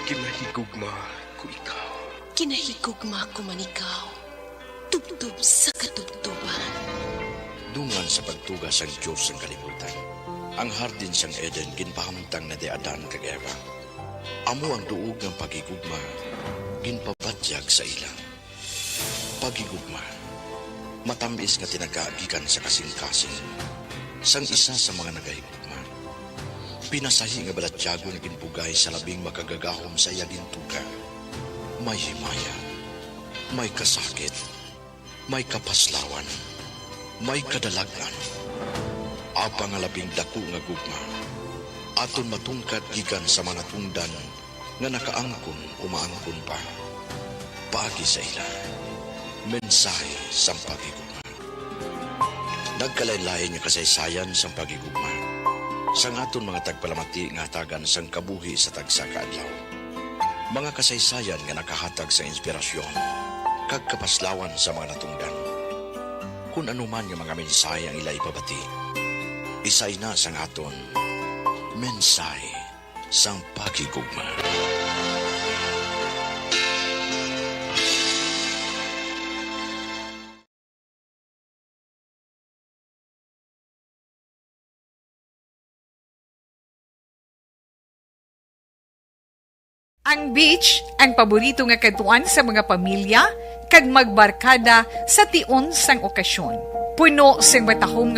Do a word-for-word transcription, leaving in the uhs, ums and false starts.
Kinahigugma ko ikaw. Kinahigugma ko man ikaw, tubtob sa katubtoban. Dungan sa pagtuga sang Dios sang kalibutan, ang hardin sang Eden ginpahamtang na di Adan kag Eva. Amo ang duog nga paghigugma ginpabatyag sa ila. Paghigugma, matam-is nga tinaga gikan sa kasing-kasing sang isa sa mga nagahigugma. Pinasahi nga balatyagon nga ginbugay sa labing makagagahom sa iya gintuga. May himaya, may kasakit, may kapaslawan, may kadalag-an. Apang nga labing dako nga gugma aton matungkad gikan sa mga natungdan nga nakaangkon o maangkon pa. Paagi sa ila, mensahe sang paghigugma. Nagkalain-lain nga kasaysayan sang paghigugma sang aton mga tagpalamati nga hatagan sang kabuhi sa tagsa ka adlaw. Mga kasaysayan nga nakahatag sa inspirasyon kag kapaslawan sa mga natungdan. Kun ano man nga mga mensahe ang ila ipabati, isa ina sang aton mensahe sang paghigugma. Ang beach, ang paborito nga kadtuan sa mga pamilya kag magbarkada sa tion sang okasyon. Puno sing matahom